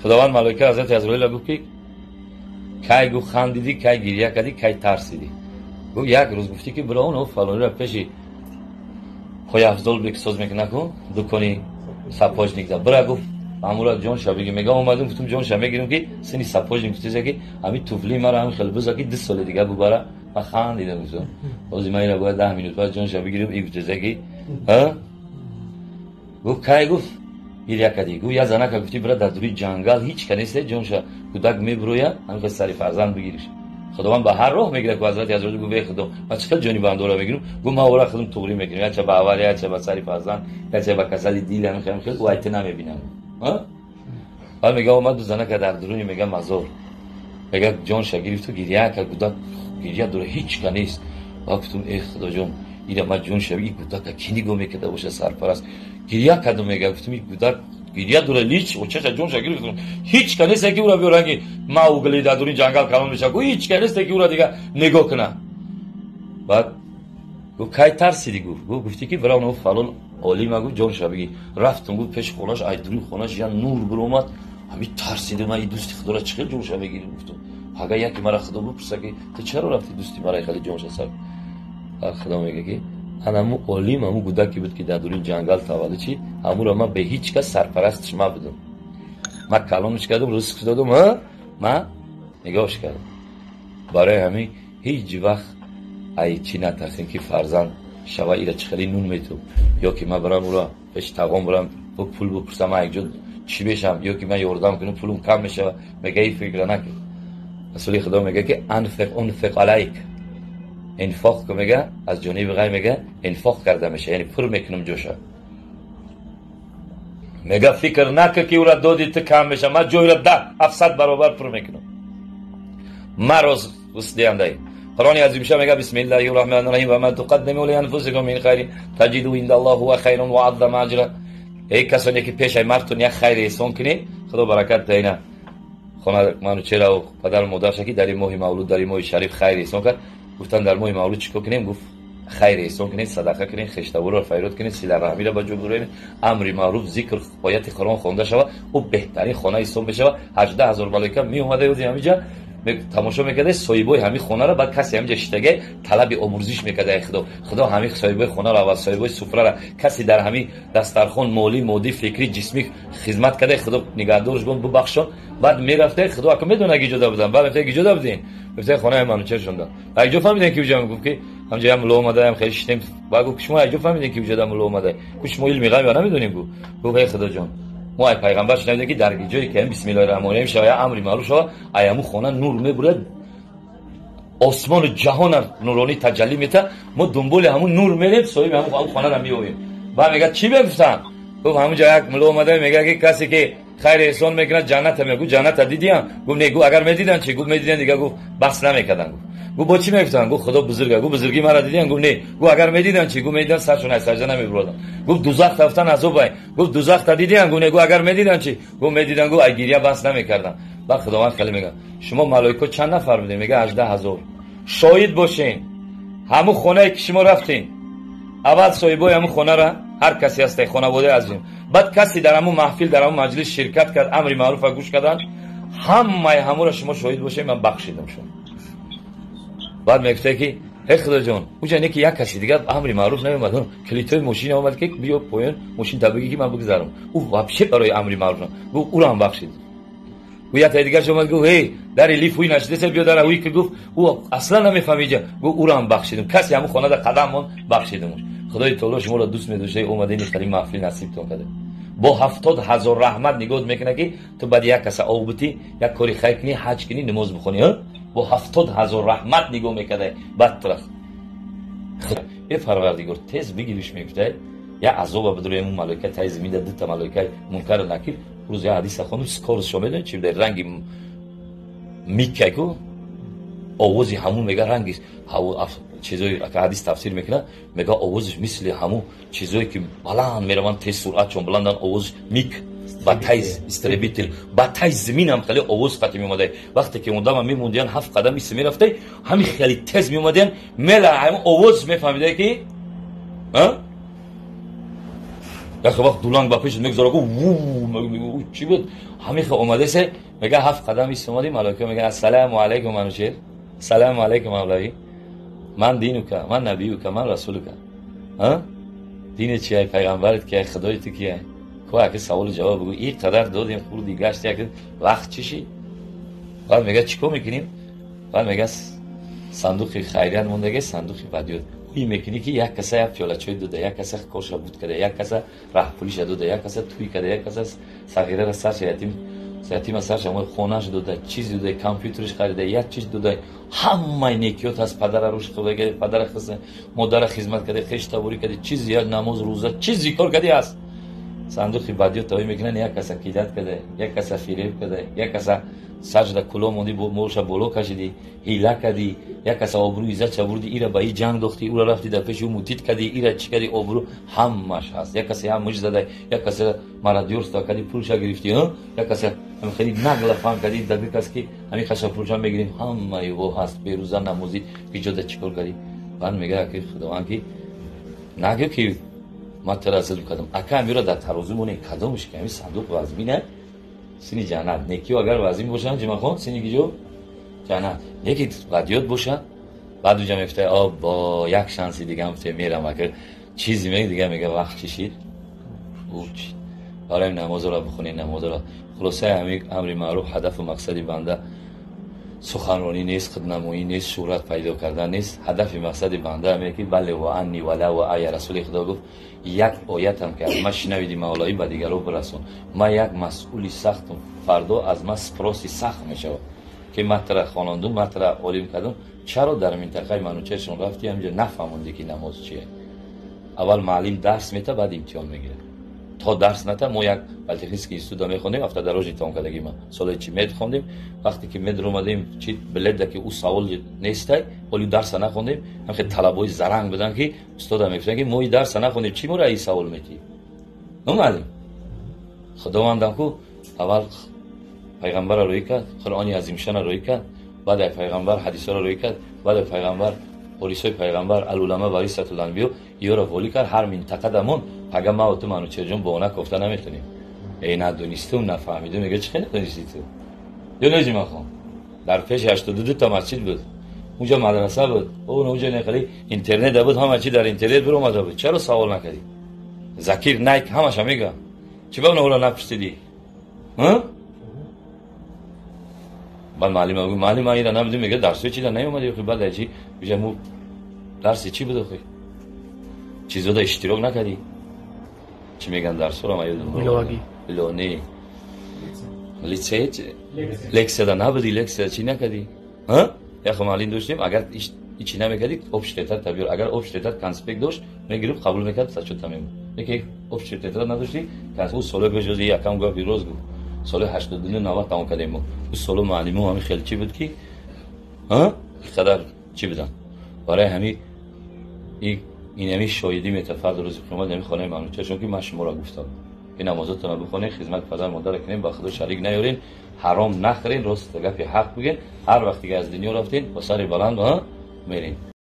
Худованд малоика ҳазрати Азроила гуфт ки кай гуфт хандидӣ, кай гирья кардӣ, кай тарсидӣ. Гуфт як рӯз гуфтӣ ки бира он фалониро пеши Хояфзол бек соз мекуна ку дукони сапожник да бира гуфт амура ҷонша бигир. Мега омадум гуфтум ҷонша мегирим ки сини сапожник гуфтиса ки ҳамин туфлии мара ҳамин хеле биза ки 2 соли дига бубара. Ман хандидам гуфтум ҳозир ман ира бояд 10 минут пас ҷонша бигирим. И гуфтиса ки гуфт кай гуфт гирья кардӣ. Гуфт я занака гуфтӣ бира дар дури ҷангал ҳеч ка нест ҷонша кӯдак мебуроя ҳамин хел сари фарзанд бигириш. Худованд ба ҳар роҳ мегирад ку ҳазрати Азроил гуфт эй Худо ман чӣ хел ҷони бандора мегирам? Гуфт ман ора худам туғрӣ мекунам, яча ба аввал, яча ба сари фарзанд, яча ба касали дил, ҳамин хел хел вайта намебинам. Баъд мега омад занака дар дуруни мега мазор мега ҷонша гирифту гирья кард. Кӯдак гирья дора ҳеч ка нест. Баъд гуфтум эй Худоҷон ира ман ҷонша ин кӯдака кӣ нигоҳ мекарда боша сарпараст. Гирья кардум мега гуфтум ин кӯдак гирья дора лич очаша ҷонша гирифтум ҳеч ка нест ки ӯра биёран ки Маугли дар дуруни ҷангал калон мешавад. Гуфт ҳеч ка нест ки ӯра дига нигоҳ куна. Баъд гуфт кай тарсидӣ? Гуфт гуфтӣ ки бира он фалон олима гуфт ҷонша бигир. Рафтум гуфт пеши хонаш, ай дуруни хонаш я нур биромад. Ҳамин тарсидум ман ин дӯсти худора чӣ хел ҷонша мегирим гуфтум. Ага яке мара Худо бипурса ки ту чаро рафти дӯсти мара хеле ҷонша сар. Баъд Худо мега ки анаму олим ҳамун кӯдаке буд ки дар дуруни ҷангал таваллуд шид, ҳамуро ман бе ҳеҷ кас сарпарастш мабудум. Ман калонш кардум, ризқ додум, ман нигоҳш кардум. Барои ҳамин ҳеҷ вақт ай чӣ натарсем ки фарзанд шава ира чӣ хеле нун метум, ё ки ман барам ура пеши тағом барам пул бипурсам ман якҷо чӣ мешам, ё ки ман ёрдам кунам пулум кам мешава. Мега ин фикра накун. Расули Худо мега ки анфиқ унфиқ алайк, инфоқ ку мега аз ҷониби ғайб мега инфоқ карда меша, яъне пур мекунам ҷоша. Мега фикр накун ки ура доди ту кам меша, ман ҷойра 10-700 баробар пур мекунам. Ман рӯздиҳандаи. Қуръони азимша мега бисмиллаҳи раҳмани раҳим ва ма туқаддиму лианфусикум мин хайрин таҷиду индаллоҳи ҳува хайрун ва аъзама аҷра. Эй касоне ки пешаи мартун як хайри эҳсон кунед, Худо баракат диҳад. Хона Манучераву падару модарша ки дар ин моҳи мавлуд, дар ин моҳи шариф хайр эҳсон кард. Гуфтан дар моҳи мавлуд чӣ кор кунем? Гуфт хайр эҳсон кунед, садақа кунед, хештаборро файрод кунед, силараҳмиро ба ҷо буред, амри маъруф, зикр, ояти Қуръон хонда шавад, ӯ беҳтарин хона ҳисоб мешавад. 18,000 малоика меомада ӯзи ҳамиҷа тамошо мекарда соҳибои ҳамин хонаро, баъд касе ҳамиҷа шиштага талаби омӯрзиш мекарда. Эй Худо, Худо ҳамин соҳибои хонаро ва соҳибои суфрара касе дар ҳамин дастархон молӣ, моддӣ, фикрӣ, ҷисмӣ хизмат карда, Худо нигаҳдорш бон, бубахшон. Баъд мерафта Худо ака медона ки иҷода будан. Баъд мефта иҷода будин, мефта хонаи Манучер шонда. Якҷо фаҳмидем ки уҷа гуфт ки ҳамҷа ям мулло омада, ям хеле шиштем. Баъд гуфт шумо якҷо фаҳмидем ки уҷода мулло омада. Гуфт шумо илми ғайб намедонем. Гуфт эй Худоҷон, мо ай пайғамбар шунавидем ки дар ҷое ки бисмиллоҳи раҳмони раҳим шава, амри маъруф шава, ай ҳамун хона нур мебурад, осмону ҷаҳон нуронӣ таҷаллӣ метавад. Мо дунболи ҳамун нур мерем, соҳиби ҳамун хонаро меёбем. Баъд мега чӣ мегуфтам? Гуфт ҳамунҷа як мулло омада мега ки касе ки хайр эҳсон мекунад ҷанната мегӯ. Ҷанната дидиям? Гуфт не. Гуфт агар медидан чӣ? Гуфт медидан дига. Гуфт баҳс намекардан. Гуфт бо чӣ мегуфтан? Гуфт Худо бузурга. Гуфт бузургии мара дидиям? Гуфт не. Гуфт агар медидан чӣ? Гуфт медидан саршон аз саҷда намебурданд. Гуфт дузах рафтан азобай. Гуфт дузахта дидиям? Гуфт не. Гуфт агар медидан чӣ? Гуфт медидан. Гуфт ай гирья баҳс намекардан. Баъд Худованд хеле мега шумо малоико чанд нафар будем? Мега 18,000. Шоҳид бошен ҳамун хонае ки шумо рафтем, аввал соҳибои ҳамун хонара ҳар касе ҳастай хонаводаи азим, баъд касе дар ҳамун маҳфил, дар ҳамун маҷлис ширкат кард, амри маъруфа гӯш кардан, ҳамаи ҳамура шумо шоҳид бошед, ман бахшидам шумо. Баъд мегуфта ки эй Худоҷон, уҷа не ки як каси дигар амри маъруф намеомад, калитои мошин омад ки биё поён мошин та бигӣ ки ман бигзарам. Ӯ вообще барои амри маъруф гуфт, ӯро ҳам бахшид. Гуфт як таи дигарш омад гуфт эй дари лифт ҳуй нашидеса, биё дара ҳуй ки гуфт ӯ аслан намефаҳмиҷа. Гуфт ӯро ҳам бахшидам. Касе ҳамун хонада қадам монд, бахшидамш. Худои таоло шуморо дӯст медошта, омада ин хеле маҳфил насибтон карда. Бо 70,000 раҳмат нигоҳ мекунад ки ту баъд як каса об бутӣ, як кори хайр кунӣ, ҳаҷ кунӣ, намоз бихонӣ. Бо 70,000 раҳмат нигоҳ мекарда баъд тура. Э Парвардигор, тез бигириш мегуфта, я азоба бидури ҳамун малоика таи заминда дута малоика мункару накир. Рӯз я ҳадиса хондум, скоростшо медонӣ чи буда? Ранги миккайку овози ҳамун мега ранги чизои ҳадис тафсир мекунад, мега овозиш мисли ҳамун чизое ки баланд мераванд, тез суръатшон баландан, овозиш мик ба тай истребитель ба тай заминам хеле овоз қати меомада. Вақте ки одама мемондиян 7 қадам иси мерафта, ҳамин хеле тез меомадиян, мела ҳамин овоз мефаҳмида ки Як вақт дуланг ба пеш мегузара, гу ву чӣ буд? Ҳамин омадасе, мега ҳафт қадам истомадӣ, малоика мега ассалому алайкум Манучер, ассалому алайкум Мавлавӣ, ман динука, ман набиюка, ман расулука. Дини чия, пайғамбарат кия, худои ту кия? Ку аки саволу ҷавоб бигӯ. Ин қадар додем, хурди гашти, як вақт чӣ шид? Баъд мега чӣ кор мекунем? Баъд мега сандуқи хайрият мондаге, сандуқи бадиёт. Ӯй мекунӣ ки як каса як пиёла чой дода, як каса корша буд када, як каса раҳпулиша дода, як каса туй када, як каса сағирара сарша ятим ятима сарша хонаш дода, чиз дода, компютериш харида, як чиз дода, ҳамаи некиёт ҳаст. Падара рушд хӯрда, падара модара хизмат када, хеш таборӣ када, чизи як намоз, рӯза, чизи кор кади ҳаст. Сандуқи бадиёт тавӣ мекунанд, як каса кидат када, як каса фиреб када, як каса сажда куло монди, молша боло кашидӣ, ҳила кардӣ, як каса обрӯ иззатша бурдӣ, ира ба и ҷанг дохтӣ, ура рафтӣ дар пеши ӯ мутит кардӣ, ира чӣ кардӣ, обрӯ ҳамаш ҳаст. Як касе ҳам муш зада, як касе мародёрство кардӣ, пулша гирифтӣ, як касе хеле нагла фаҳм кардӣ, дар кас ки ҳамин хаша пулша мегирем, ҳамаи во ҳаст. Берӯза намозӣ иҷода чӣ кор кардӣ? Баъд мегӯяд ки Худованд ки нагӯ ки ман тура зулм кардам, ака амира дар тарозу монем, кадомш ки ҳамин сандуқ вазмина, сини ҷаннат. Некиё агар вазин бошанд, ҷумахон, сини киҷо ҷаннат, неки бадиёт бошад, баъд уҷа мегуфта бо як шанси дига мегуфта мерам, ака чизи мег дига мега вақт чӣ шид? Чи барои намозро бихонед, намозро. Хулосаи ҳамин амри маъруф, ҳадафу мақсади банда суханронӣ нест, худнамоӣ нест, шӯҳрат пайдо кардан нест. Ҳадафи мақсади банда ҳаме ки бале ва анни вала ва ая. Расули Худо гуфт: як оятам ки аз ман шинавиди, мавлоӣ, ба дигарон бирасон. Ман як масъули сахтам, фардо аз ман спроси сахт мешавад ки ман тура хонондум, ман тура олим кардам, чаро дар минтақаи Манучершон рафти, ҳамҷо нафаҳмондӣ ки намоз чие? Аввал маълим дарс мета, баъд имтиҳон мегирад. То дарс ната мо як политехнический института мехондем, автодорожный тамом кардагӣ ма соли чи мед хондем. Вақте ки мед омадем, чи биледа ки ӯ савол нестай, ҳоли дарса нахондем. Ҳамхе талабои заранг буданд ки устода мегуфтанд ки мо и дарса нахондем, чӣ мора и савол метиҳӣ? Номаълим Худовандам ку аввал пайғамбарро рӯй кард, Қуръони азимшанро рӯй кард, баъд ай пайғамбар ҳадисҳоро рӯй кард, баъд ай пайғамбар ворисои пайғамбар, алулама варисатул анбиё, ёро волӣ кард ҳар минтақа дамон. Пага ма ту Манучерҷон бо она кофта наметонем. Э, надонистум, нафаҳмидум. Мега чӣ хел надонисти ту? Ё неҷи махон дар пеши 82 та масҷид буд, унҷа мадраса буд, унҷа нехали интернет буд, ҳама чи дар интернет биромада буд, чаро савол накардӣ? Закир Найк ҳамаша мега, чӣ ба онро напурсидӣ? Баъд маълима гуфт: маълим, ман ира намедонам. Мега дарсои чида наёмадӣ? Охи баъд чи бижа му дарси чӣ буд? Охи чизода иштирок накардӣ? Чӣ меган дарсора, ма ёдам илоне лицей лексияда набудӣ, лексия чӣ накардӣ? Яхо маълим доштем, агар ичи намекардӣ, общий тетрадь табиёр, агар общий тетрадь конспект дошт, мегирифт, қабул мекард, зачёта мемонд. Яке общий тетрадь надоштӣ, ӯ солҳои пеш, якам гапи рост гуфт, соли 89, 90 тамом кардем мо. Ӯ соло муаллимо ҳами хеле чӣ буд ки қадар чӣ буданд. Барои ҳами инами шоҳидӣ мета фард рӯзи қиёмат ҳами хонаи Манучершон ки ман шуморо гуфтам ки намозотонро бихонед, хизмати падар модарро кунед, ба Худо шарик наёрен, ҳаром нахӯрен, рост гапи ҳақ бигӯен. Ҳар вақте ки аз дунё рафтен, бо сари баланд мерен.